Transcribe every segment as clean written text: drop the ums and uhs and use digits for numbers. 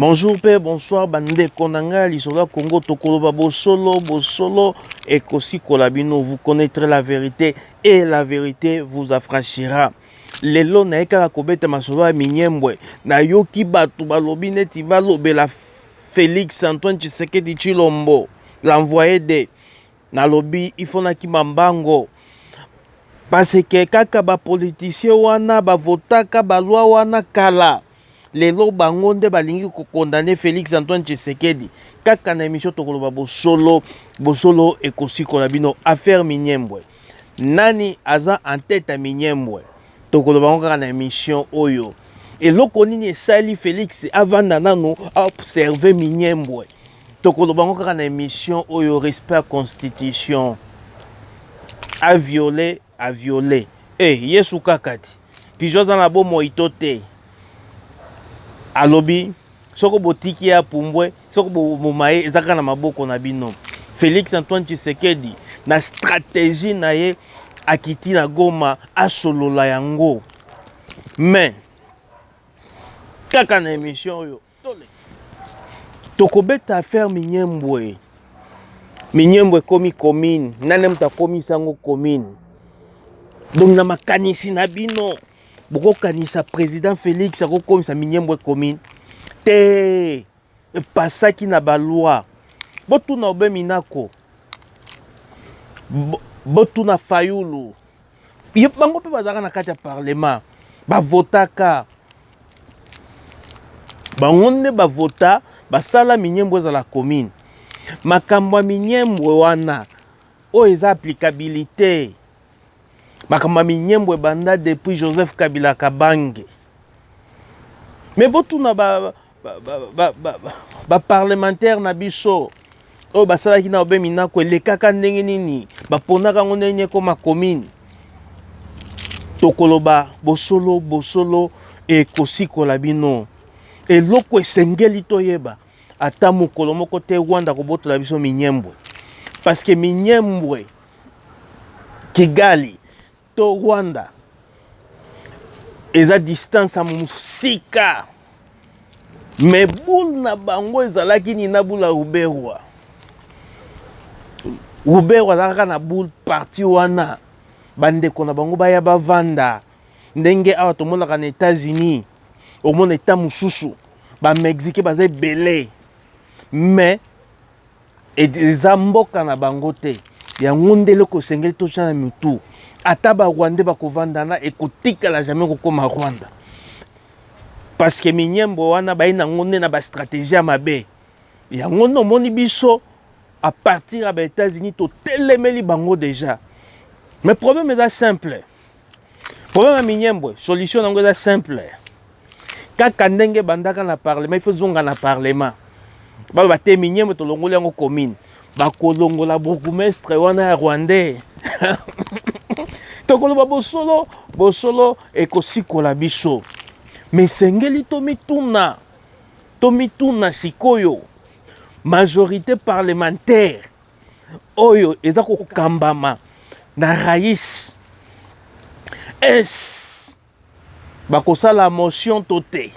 Bonjour pe bonsoir bandeko na ngai ya lisolo ya Congo, tokoloba bosolo, bosolo ekosikola bino. Vous connaîtrez la vérité et la vérité vous affranchira. Lelo naye kaka kobeta masolo ya Minembwe, nayoki bato balobi neti balobela Félix Antoine Tshisekedi Tshilombo, l'envoyé de nalobi il faut nakima mbango parce que kaka ba politiciens wana bavotaka ba loi wana kala, lelo bango nde balingi kokondane Félix Antoine Tshisekedi. Kaka na émission tokoloba bosolo, bosolo ekosikola bino. Affaire Minembwe, nani aza en tête ya Minembwe? Tokoloba yango kaka na émission oyo. Eloko nini esali Félix avanda nanu aobserve Minembwe? Tokoloba yango kaka na émission oyo. Respect ya constitution, aviole aviole e Yesu kaka ti pigeon aza na bomoi to te. Alobi soko botiki ye apumbwe, soko boboma ye, eza kaka na maboko na bino. Félix Antoine Tshisekedi na stratégie na ye akiti na Goma asolola yango. Mais kaka na émission oyo tokobeta affaire Minembwe. Minembwe ekomi commune, nani moto akomisa yango commune? Donc na makanisi na bino, bokokanisa président Félix akokomisa Minembwe commune te? Epasaki na baloi. Botuna Aubin Minaku, botuna Fayulu, bango mpe bazalaka na kati ya parlement, bavotaka. Bango nde bavota, basala Minembwe ezala commune. Makambo ya Minembwe wana oyo eza applicabilité, makambo ya Minembwe ebanda depuis Joseph Kabila Kabange. Mais botuna baparlementaire ba, ba, ba, ba na biso oyo basalaki na Aubin Minaku, elekaka ndenge nini, baponaka yango ndenge nini ekoma commune? Tokoloba bosolo, bosolo ekosikola bino. Eloko esengeli toyeba, ata mokolo moko te Rwanda kobotola biso Minembwe, parce que Minembwe, Kigali to Rwanda eza distance ya mosika. Mais boule na bango ezalaki nini na boule ya Ruberwa? Ruberwa azalaka na boule parti wana, bandeko na bango baya bavanda ndenge awa tomonaka na États-Unis. Omona eta mosusu bamexique baza ebele, mais eza mboka na bango te. Yango nde eloko esengeli totya na mitu. Ata barwandais bakovandana, ekotikala jamais kokóma Rwanda, parce que Minembwe wana baye nango nde na bastratégie ya mabe. Yango nde omoni biso à partir ya baÉtats-Unis totelemeli bango déjà. Mais problème eza simple, problème ya Minembwe, solution nango eza simple. Kaka ndenge ebandaka na parlement, il faut zonga na parlement, baloba te Minembwe tolongoli yango commune. Bakolongola bourgmestre wana ya rwandais. Tokoloba bosolo, bosolo ekosikola biso. Mais esengeli tomituna, tomituna sikoyo, majorité parlementaire oyo eza kokambama na rais s bakosala motion to te?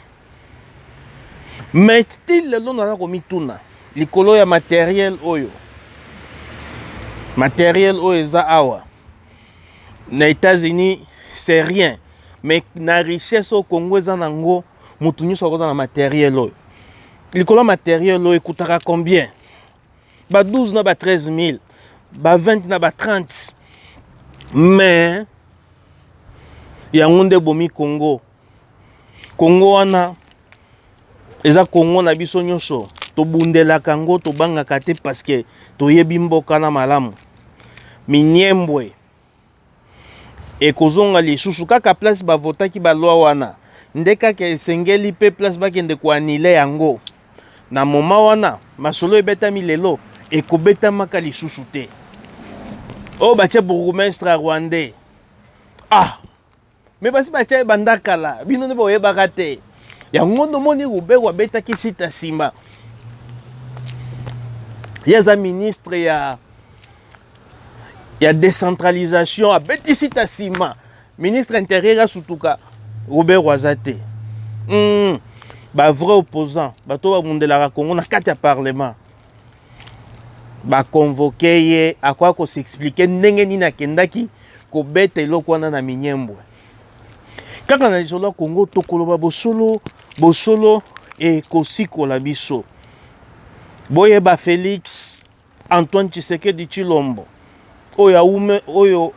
Mais ti lelo naza komituna likolo ya matériel oyo, matériel oyo eza awa na États-Unis, c'est rien. Mais na richesse oyo Congo eza nango, motu nyonso akoza na matériel oyo. Likolo ya matériel oyo ekutaka combien? Ba 12 na ba 13 000, ba 20 na ba 30. Mais yango nde ebomi Congo. Congo wana eza Congo na biso nyonso, tobundelaka yango, tobangaka te, parce que toyebi mboka na malamu. Minembwe ekozonga lisusu kaka place bavotaki baloi wana nde kaka esengeli mpe place bakende koannuler yango. Na moma wana masolo ebetami lelo ekobetamaka lisusu te. Oyo batie bourgmestre ya rwandais, ah, mais basi batia ebanda kala, bino nde boyebaka te. Yango ndomoni Ruberwa abetaki sita nsima. Ye aza ministre ya décentralisation, abeti sita nsima. Ministre intérieur asutuka, Ruberwa aza te. Ba vrai opposant, bato babundelaka Congo na kati ya parlement, baconvoquer ye, akoka kos'expliquer ndenge nini akendaki kobeta eloko wana na Minembwe. Kaka na Lisolo ya Congo, tokoloba bosolo, bosolo ekosikola biso. Boyeba, Félix Antoine Tshisekedi Tshilombo oyo aume oyo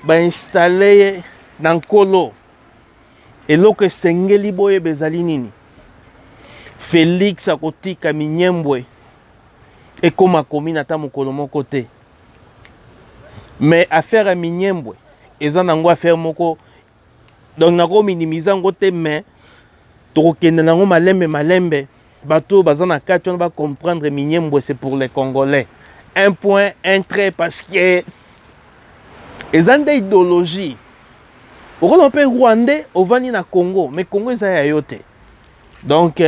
bainstaller ye na nkolo, eloko esengeli boyeba ezali nini? Félix akotika Minembwe ekóma commune ata mokolo moko te. Mais affaire ya Minembwe eza nango affaire moko, donc nakominimiser yango te, mais tokokende nango malembe malembe. Bato oyo baza na kati wana bacomprendre, Minembwe, c'est pour les Congolais, un point, un trait, parce que eza nde idéologie. Okoza mpe Rwandais, ovandi na Congo, mais Congo eza ya yo te. Donc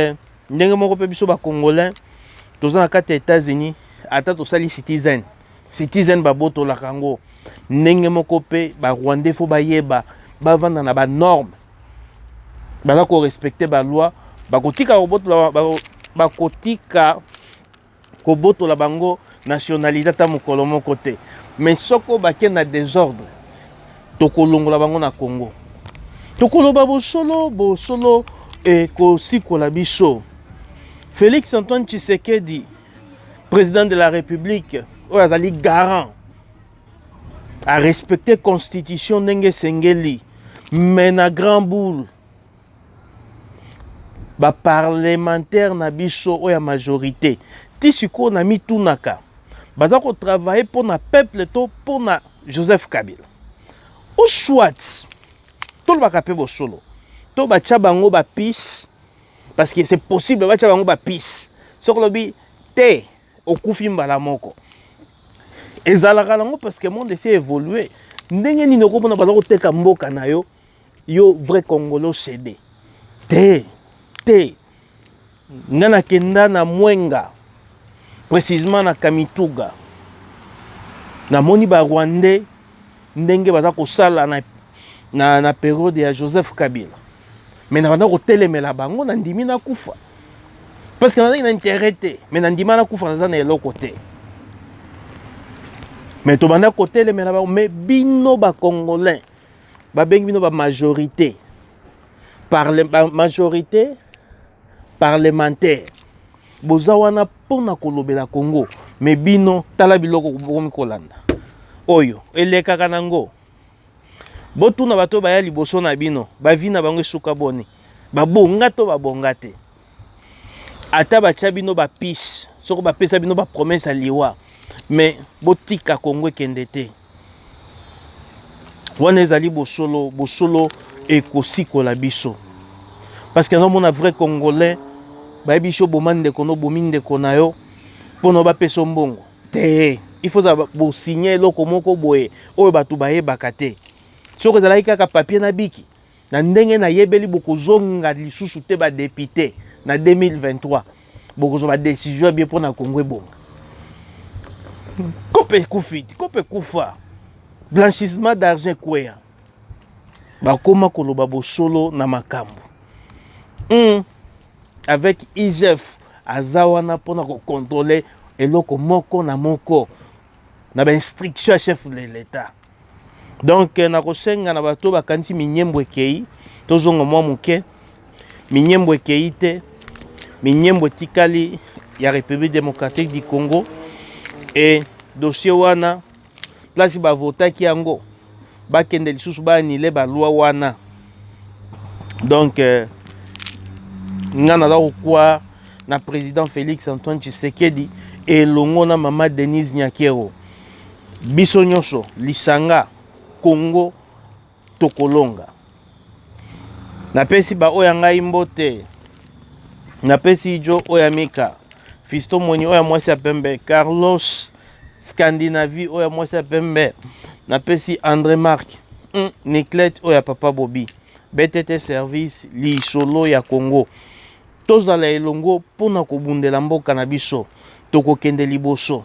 ndenge moko mpe biso Bacongolais toza na kati ya États-Unis, ata tosali citizen, citizen babotolaka yango. Ndenge moko mpe Barwandais, faut bayeba bavanda na banorme, baza korespecter baloi, bakotika kobotola, bakotika kobotola bango nationalité ata mokolo moko te. Mais soko bake na désordre, tokolongola bango na Congo. Tokoloba bosolo, bosolo ekosikola biso. Félix Antoine Tshisekedi, président de la République, oyo azali garant arespecter constitution ndenge esengeli, mais na grand boule, baparlementaire na biso oyo ya majorité, ti sikoyo na mitunaka, baza kotravailler mpo na peuple to mpo na Joseph Kabila? Ou soit tolobaka mpe bosolo, to batya bango bapuce, parce que c'est possible batya bango bapuce. Soki olobi te, okufi mbala moko. Ezalaka nango parce que monde esi évolue. Ndenge nini okomona baza koteka mboka na yo, yo vrai Congolais océder te? Te, nga nakenda na Mwenga, précisement na Kamituga, namoni Barwandais ndenge baza kosala na période ya Joseph Kabila. Mais na banda kotelemela bango, nandimi nakufa, parce que nazalaki na intérêt te, mais nandima nakufa, naza na eloko te, mais tobanda kotelemela bango. Mais bino Bacongolais, babengi bino bamajorité parle, bamajorité parlementaire, boza wana mpona kolobela Congo, mais bino, tala biloko bokomi kolanda oyo elekaka nango. Botuna bato baya liboso na bino, bavi na bango esuka boni? Babonga to babonga te? Ata batya bino bapuce, soko bapesa bino bapromesse ya liwa, mais botika Kongo ekende te. Wana ezali bosolo, bosolo ekosikola biso. Parce que nazomona vrai Congolais bayebi so boma ndeko no, bomi ndeko na yo mpona bapesa mbongo te. Il faut bosigner eloko moko boye oyo bato bayebaka te. Soki ezalaki kaka papier na bic, na ndenge nayebeli, bokozonga lisusu te badéputé na 2023. Bokozwa badécision ya bien mpo na Kongo ebonga. Kope ekufi, kope ekufa, blanchissement d'argent ekweya, bakóma koloba bosolo na makambo. Avec IGF aza wana mpona kocontrôler eloko moko na moko na bainstruction ya chef de l'État. Donc nakosenga na bato bakanisi Minembwe ekei, tozonga mwa moke. Minembwe ekei te, Minembwe etikali ya République démocratique du Congo. E dossier wana, place bavotaki yango, bakende lisusu baannuler baloi wana. Donc nga naza kokwa na président Félix Antoine Tshisekedi elongo na mama Denise Nyakeru. Biso nyonso lisanga Congo, tokolonga. Napesi baoyo ya ngai mbote, napesi jo oyo ya Mika Fisto Moni, oyo ya mwasi ya pembe, Carlos Scandinavie, oyo ya mwasi ya pembe, napesi André Mark, Niclet oyo ya papa Bobi, BTT Service. Lisolo ya Congo, tozala elongo mpona kobundela mboka na biso, tokokende liboso.